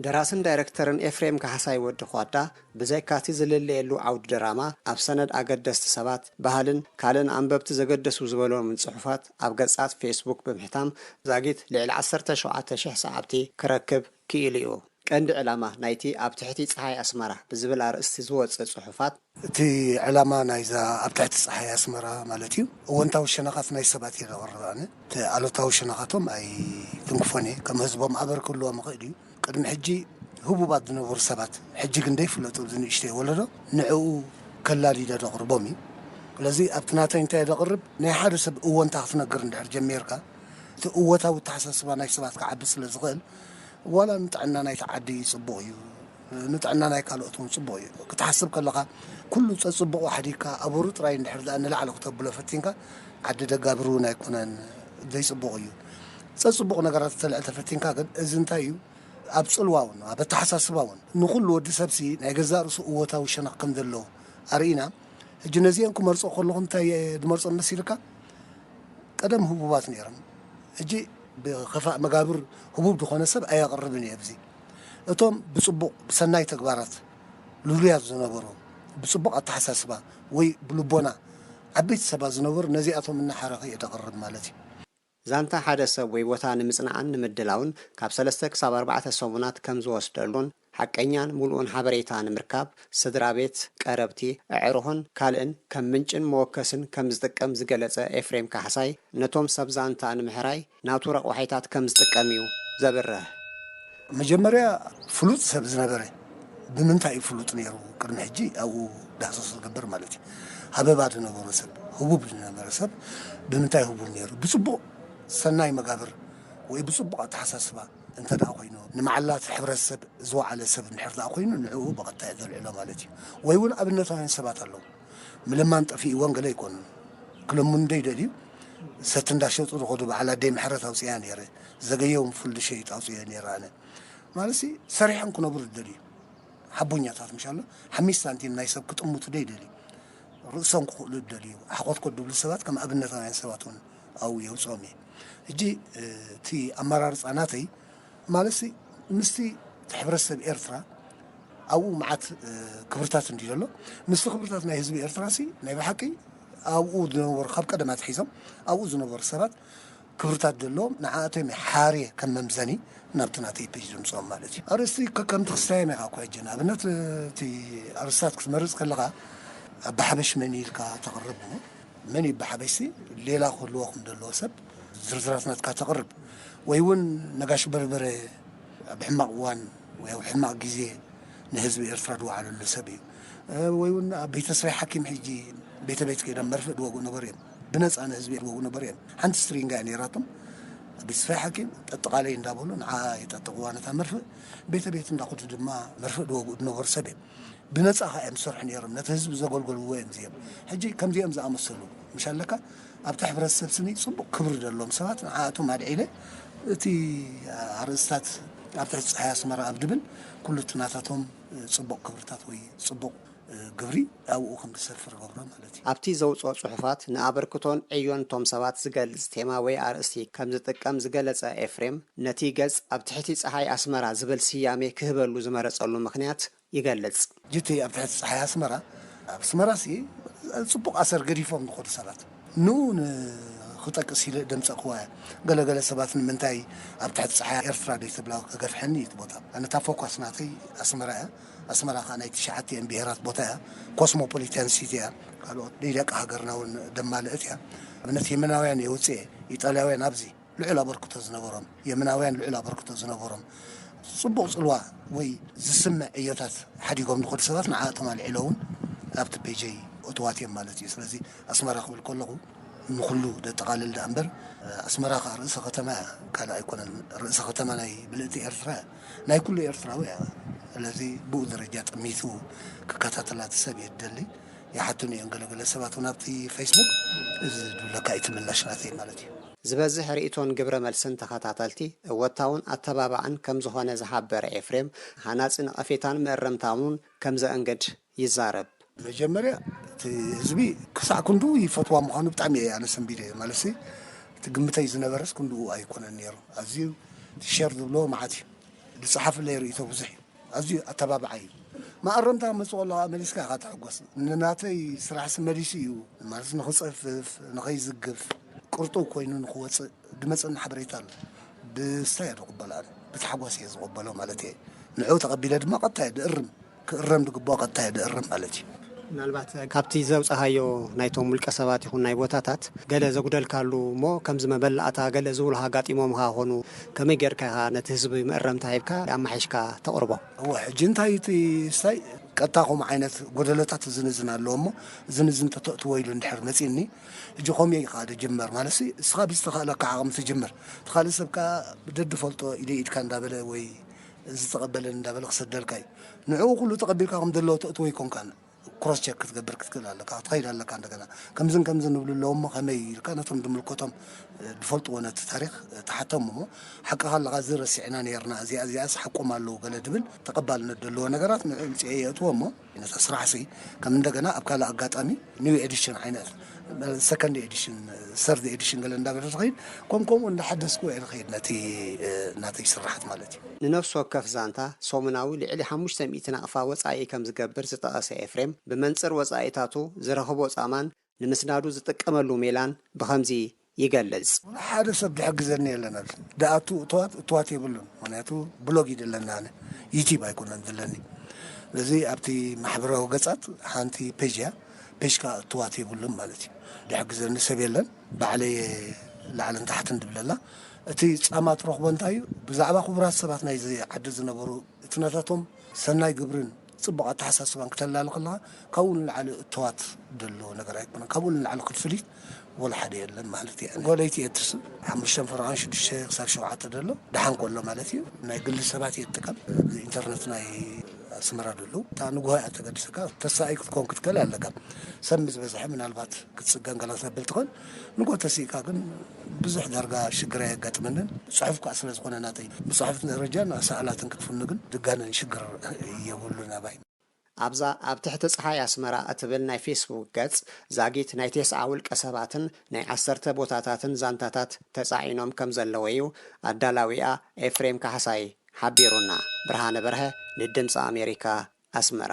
ደራስን ዳይረክተርን ኤፍሬም ካሕሳይ ወዲ ኳዳ፣ ብዘይካቲ ዝልለየሉ ዓውዲ ድራማ፣ ኣብ ሰነድ ኣገደስቲ ሰባት፣ ባህልን ካልእን ኣንበብቲ ዘገደሱ ዝበሎምን ጽሑፋት ኣብ ገጻት ፌስቡክ ብምሕታም ዛጊት ልዕሊ ዓሰርተ ሸውዓተ ሽሕ ሰዓብቲ ክረክብ ክኢሉ እዩ። ቀንዲ ዕላማ ናይቲ ኣብ ትሕቲ ጸሓይ ኣስመራ ብዝብል ኣርእስቲ ዝወጽእ ጽሑፋት፣ እቲ ዕላማ ናይዛ ኣብ ትሕቲ ጸሓይ ኣስመራ ማለት እዩ፣ እወንታዊ ሸነኻት ናይ ሰባት እየ ዘቕርብ ኣነ። እቲ ኣሉታዊ ሸነኻቶም ኣይትንክፎን እየ። ከም ህዝቦም ኣበር ክህልዎም ይኽእል እዩ። ቅድሚ ሕጂ ህቡባት ዝነበሩ ሰባት፣ ሕጂ ግን ዘይፍለጡ፣ ኣብዚ ንእሽተይ ወለዶ፣ ንዕኡ ከላሊደ ዘቕርቦም እዩ። ስለዚ ኣብቲ ናተይ እንታይ ዘቕርብ፣ ናይ ሓደ ሰብ እወንታ ክትነግር እንድሕር ጀሚርካ፣ እቲ እወታዊ ኣተሓሳስባ ናይ ሰባት ክዓቢ ስለ ዝኽእል፣ ዋላ ንጥዕና ናይቲ ዓዲ ጽቡቕ እዩ፣ ንጥዕና ናይ ካልኦት እውን ጽቡቕ እዩ። ክትሓስብ ከለኻ፣ ኩሉ ጸጽቡቑ ሓዲግካ፣ ኣበሩ ጥራይ እንድሕር ደኣ ንላዕሊ ክተብሎ ፈቲንካ፣ ዓዲ ደጋብር እውን ኣይኮነን፣ ዘይጽቡቕ እዩ። ጸጽቡቕ ነገራት ክተልዕል ተፈቲንካ ግን፣ እዚ እንታይ እዩ? ኣብ ጽልዋ እውን፣ ኣብ ኣተሓሳስባ እውን፣ ንኹሉ ወዲ ሰብሲ ናይ ገዛእ ርእሱ እወታዊ ሸነኽ ከም ዘለዎ ኣርኢና። ሕጂ ነዚአን ክመርጾ ከለኹ እንታይ እየ ዝመርጾ መሲልካ? ቀደም ህቡባት ነይሮም። ሕጂ ብኸፋእ መጋብር ህቡብ ዝኾነ ሰብ ኣየቕርብን እየ ኣብዚ። እቶም ብጽቡቕ፣ ብሰናይ ተግባራት ልሉያት ዝነበሩ፣ ብጽቡቕ ኣተሓሳስባ ወይ ብልቦና ዓበይቲ ሰባት ዝነበሩ፣ ነዚኣቶም እናሓረኸ እየ ዘቕርብ ማለት እዩ። ዛንታ ሓደ ሰብ ወይ ቦታ ንምጽናዕን ንምድላውን ካብ ሰለስተ ክሳብ ኣርባዕተ ሰሙናት ከም ዝወስደሉን፣ ሓቀኛን ምሉእን ሓበሬታ ንምርካብ፣ ስድራ ቤት፣ ቀረብቲ፣ ኣዕሩኽን ካልእን ከም ምንጭን መወከስን ከም ዝጥቀም ዝገለጸ ኤፍሬም ካሕሳይ፣ ነቶም ሰብ ዛንታ ንምሕራይ ናቱ ረቑሒታት ከም ዝጥቀም እዩ ዘብርህ። መጀመርያ ፍሉጥ ሰብ ዝነበረ፣ ብምንታይ እዩ ፍሉጥ ነይሩ? ቅድሚ ሕጂ ኣብኡ ዳህሰስ ዝግበር ማለት እዩ። ሃበባ ዝነበሮ ሰብ፣ ህቡብ ዝነበረ ሰብ ብምንታይ ህቡብ ነይሩ? ብጽቡቕ ሰናይ መጋብር ወይ ብጽቡቕ ኣተሓሳስባ እንተ ደኣ ኮይኑ፣ ንመዓላት ሕብረተሰብ ዝወዓለ ሰብ እንድሕር ደኣ ኮይኑ፣ ንዕኡ ብቐጥታ እየ ዘልዕሎ ማለት እዩ። ወይ እውን ኣብነታውያን ሰባት ኣለዉ። ምልማን ጠፊእዎም ገለ ኣይኮኑን። ክልምኑ ደይደልዩ፣ ሰቲ እንዳሸጡ ዝኸዱ በዓል ኣደይ ምሕረት ኣውፅያ ነይረ። ዘገየውን ፍል ዝሸይጥ ኣውፅየ ነይረ ኣነ። ማለትሲ፣ ሰሪሖም ክነብሩ ዝደልዩ ሓቦኛታት ምሽ ኣሎ። ሓሚስ ሳንቲም ናይ ሰብ ክጥምቱ ደይደልዩ። ርእሶም ክኽእሉ ዝደልዩ፣ ሓኾት ኮ ዝብሉ ሰባት ከም ኣብነታውያን ሰባት እውን ኣብኡ የውፅኦም እየ። ሕጂ፣ እ፣ እቲ ኣመራርፃ ናተይ ማለትሲ፣ ምስቲ እቲ ሕብረተሰብ ኤርትራ ኣብኡ መዓት፣ እ፣ ክብርታት እንዲ ዘሎ፣ ምስቲ ክብርታት ናይ ህዝቢ ኤርትራ ሲ፣ ናይ ብሓቂ ኣብኡ ዝነበሩ፣ ካብ ቀደም ኣትሒዞም ኣብኡ ዝነበሩ ሰባት ክብርታት ዘለዎም፣ ንዓኣቶም ሓርየ ከም መምዘኒ ናብቲ ናተይ ፔጅ ዘምጽኦም ማለት እዩ። ኣርእስቲ ከከምቲ ክስታዮም ኢኻ እኳ ሕጂ። ንኣብነት፣ እቲ ኣርእስታት ክትመርጽ ከለኻ፣ ኣባ ሓበሽ መን ኢልካ ተቕርብ እሞ፣ መን እዩ ኣባ ሓበሽሲ? ሌላ ክህልዎ ከም ዘለዎ ሰብ ዝርዝራት ናትካ ተቕርብ። ወይ እውን ነጋሽ በርበረ ኣብ ሕማቕ እዋን ወይ ኣብ ሕማቕ ግዜ ንህዝቢ ኤርትራ ዝወዓለሉ ሰብ እዩ። እ፣ ወይ እውን ኣቦይ ተስፋይ ሓኪም ሕጂ ቤተ ቤት ከይዶም መርፍእ ዝወግኡ ነበሩ እዮም። ብነጻ ንህዝቢ ዝወግኡ ነበሩ እዮም። ሓንቲ ስትሪንጋ እያ ነይራቶም። ኣቦይ ተስፋይ ሓኪም ጠጥቓለይ እንዳበሉ ንዓ የጠጥቕዋ ነታ መርፍእ። ቤተ ቤት እንዳኸዱ ድማ መርፍእ ዝወግኡ ዝነበሩ ሰብ እዮም። ብነጻ ኸኣ እዮም ዝሰርሑ ነይሮም። ነቲ ህዝቢ ዘገልገልዎ እዮም እዚኦም። ሕጂ ከምዚኦም ዝኣመሰሉ ምሽ ኣለካ፣ ኣብቲ ሕብረተሰብ ስኒ ጽቡቕ ክብሪ ዘለዎም ሰባት ንዓኣቶም ኣልዒለ፣ እቲ ኣርእስታት ኣብ ትሕቲ ጸሓይ ኣስመራ ኣብ ድብል ኩሉ እቲ ናታቶም ጽቡቕ ክብርታት ወይ ጽቡቕ ግብሪ ኣብኡ ከም ዝሰፍር ገብሮ ማለት እዩ። ኣብቲ ዘውጽኦ ጽሑፋት ንኣበርክቶን ዕዮን እቶም ሰባት ዝገልጽ ቴማ ወይ ኣርእስቲ ከም ዝጥቀም ዝገለጸ ኤፍሬም፣ ነቲ ገጽ ኣብ ትሕቲ ጸሓይ ኣስመራ ዝብል ስያሜ ክህበሉ ዝመረጸሉ ምኽንያት ይገልጽ። ጅቲ ኣብ ትሕቲ ጸሓይ ኣስመራ፣ ኣብ ኣስመራ ሲ ጽቡቕ ኣሰር ገዲፎም ዝኸዱ ሰባት። ንኡ ን-፣ ክጠቅስ ኢለ ደምጸቕዋ እያ። ገለገለ ሰባት ንምንታይ ኣብ ትሕቲ ጸሓይ ኤርትራ ደይ ትብላ ክገፍሐኒ እዩ እቲ ቦታ። ኣነ እታ ፎካስ ናተይ ኣስመራ እያ። ኣስመራ ከኣ ናይ ትሽዓቲአን ብሄራት ቦታ እያ። ኮስሞፖሊታን ሲቲ እያ። ካልኦት ደይ ደቂ ሃገርና እውን ደማልእት እያ። ኣብነት የመናውያን የውፅኤ፣ ኢጣልያውያን ኣብዚ ልዑል ኣበርክቶ ዝነበሮም፣ የመናውያን ልዑል ኣበርክቶ ዝነበሮም፣ ጽቡቕ ጽልዋ ወይ ዝስምዕ ዕዮታት ሓዲጎም ዝኸዱ ሰባት ንዓኣቶም ኣልዒለ እውን ኣብቲ ፔጀይ እትዋት እዮም ማለት እዩ። ስለዚ ኣስመራ ክብል ከለኹ ንኹሉ ዘጠቓልል ደኣ እምበር፣ ኣስመራ ከኣ ርእሰ ከተማ እያ፣ ካልእ ኣይኮነን። ርእሰ ከተማ ናይ ምልእቲ ኤርትራ እያ፣ ናይ ኩሉ ኤርትራዊ እያ። ስለዚ ብኡ ደረጃ ጠሚቱ ክከታተላ እቲ ሰብ እየ ዝደሊ። ይሓቱኒ እዮም ገለገለ ሰባት እውን ኣብቲ ፌስቡክ፣ እዚ ዝብለካ እዩ እቲ ምላሽ ናተይ ማለት እዩ። ዝበዝሕ ርእይቶን ግብረ መልስን ተኸታተልቲ እወታውን ኣተባባዕን ከም ዝኾነ ዝሓበረ ኤፍሬም፣ ሃናጺ ነቐፌታን መእረምታን እውን ከም ዘእንግድ ይዛረብ። መጀመርያ እቲ ህዝቢ ክሳዕ ክንድኡ ይፈትዋ ምዃኑ ብጣዕሚ እየ ኣነ ሰንቢደ። ማለትሲ እቲ ግምተይ ዝነበረስ ክንድኡ ኣይኮነን ነይሩ። ኣዝዩ እቲ ሸር ዝብሎ መዓት እዩ። ዝጸሓፍለይ ርእይቶ ብዙሕ እዩ። ኣዝዩ ኣተባባዓይ እዩ። መኣረምታ መጽእ ከሎ ከዓ መሊስካ ኢኻ ትሕጎስ። ንናተይ ስራሕሲ መሊሱ እዩ ማለት ንኽጸፍፍ፣ ንኸይዝግፍ፣ ቅርጡው ኮይኑ ንኽወጽእ ዝመጽእኒ ሓበሬታ ኣሎ። ብስታይ እየ ዝቕበሎ ኣነ። ብታሕጓስ እየ ዝቕበሎ ማለት እየ። ንዕኡ ተቐቢለ ድማ ቀጥታ እየ ዝእርም። ክእረም ዝግብኦ ቀጥታ እየ ዝእርም ማለት እዩ። ምናልባት ካብቲ ዘውፃሃዮ ናይቶም ውልቀ ሰባት ይኹን ናይ ቦታታት ገለ ዘጉደልካሉ እሞ ከምዚ መበላእታ ገለ ዝብሉኻ ኣጋጢሞምኻ ኾኑ ከመይ ጌርካ ኢኻ ነቲ ህዝቢ መእረምታ ሂብካ ኣማሒሽካ ተቕርቦ? እወ፣ ሕጂ እንታይ እቲ ስታይ ቀጥታ ከምኡ ዓይነት ጎደሎታት ዝንዝን ኣለዎ እሞ ዝንዝን ተተእትዎ ኢሉ እንድሕር መፂኒ፣ ሕጂ ከምኡ ኢኻ ድጅመር ማለት ሲ እስኻ ብዝተኻእለካ ዓቕሚ ትጅምር። እቲ ካልእ ሰብ ከዓ ደድፈልጦ ኢደ ኢድካ እንዳበለ ወይ ዝተቐበለኒ እንዳበለ ክሰደልካ እዩ። ንዕኡ ኩሉ ተቐቢልካ ከም ዘለዎ ተእትዎ ኣይኮንካን። ክሮስ ቸክ ክትገብር ክትክእል ኣለካ፣ ክትኸይድ ኣለካ። እንደገና ከምዝን ከምዝን ንብሉ ኣለዉ እሞ ከመይ ኢልካ ነቶም ዝምልከቶም ዝፈልጥዎ ነቲ ታሪክ ትሓቶም እሞ ሓቅኻ ኣለካ፣ እዚ ረሲዕና ነርና፣ እዚኣ እዚኣስ ሓቆም ኣለዉ ገለ ድብል ተቐባልነት ዘለዎ ነገራት ንዕኡ ምፅኤ የእትዎ እሞ ነታ ስራሕ ሲ ከም እንደገና ኣብ ካልእ ኣጋጣሚ ኒው ኤዲሽን ዓይነት ሰከንድ ኤዲሽን ሰርድ ኤዲሽን ገለ እንዳበለ ዝኸይድ ከም ከምኡ እንዳሓደስኩ እየ ዝኸይድ ነቲ ናተይ ስራሓት ማለት እዩ። ንነፍሲ ወከፍ ዛንታ ሰሙናዊ ልዕሊ ሓሙሽተ ሚእቲ ናቕፋ ወጻኢ ከም ዝገብር ዝጠቐሰ ኤፍሬም፣ ብመንጽር ወጻኢታቱ ዝረኽቦ ጻማን ንምስናዱ ዝጥቀመሉ ሜላን ብኸምዚ ይገልጽ። ሓደ ሰብ ዝሕግዘኒ የለን ኣብዚ። ዝኣቱ እትዋት እትዋት የብሉን። ምኽንያቱ ብሎግ እዩ ዘለኒ ኣነ። ዩቲብ ኣይኮነን ዘለኒ። ስለዚ ኣብቲ ማሕበራዊ ገጻት ሓንቲ ፔጅ እያ። ፔጅ ከኣ እትዋት የብሉን ማለት እዩ። ዝሕግዘኒ ሰብ የለን። ባዕለይ ላዕልን ታሕትን ድብለላ። እቲ ጻማ ትረኽቦ እንታይ እዩ? ብዛዕባ ክቡራት ሰባት ናይዚ ዓዲ ዝነበሩ እቲ ናታቶም ሰናይ ግብርን ጽቡቕ ኣተሓሳስባን ክተላሊ ከለኻ ካብኡ ንላዕሊ እተዋት ደሎ ነገር ኣይኮነን። ካብኡ ንላዕሊ ክፍሊት ወላ ሓደ የለን ማለት እዩ። ጓለይቲ እየ ትስብ ሓሙሽተ ፈረቓን ሽዱሽተ ክሳብ ሸውዓተ ደሎ ደሓን ከሎ ማለት እዩ። ናይ ግሊ ሰባት እየ ትጥቀም። ኢንተርነት ናይ ኣስመራ ደሎ እታ ንጉሆ እያ ተገድሰካ ተሳኢ ክትኮን ክትክእል ኣለካ። ሰብ ምስ በዝሐ ምናልባት ክትጽገን ገላ ተብል ትኽእል። ንጎ ተሲእካ ግን ብዙሕ ዳርጋ ሽግር ኣየጋጥመንን። ጽሑፍ ከኣ ስለ ዝኾነ ናተይ ብጽሑፍ ደረጃን ኣሰኣላትን ክትፍኑ ግን ድጋነን ሽግር የብሉን ኣባይ። ኣብዛ ኣብ ትሕቲ ጸሓይ ኣስመራ እትብል ናይ ፌስቡክ ገጽ ዛጊት ናይ ቴስዓ ውልቀ ሰባትን ናይ ዓሰርተ ቦታታትን ዛንታታት ተጻዒኖም ከም ዘለወዩ ኣዳላዊኣ ኤፍሬም ካሕሳይ ሓቢሩና። ብርሃነ በርሀ ንድምፂ ኣሜሪካ ኣስመራ።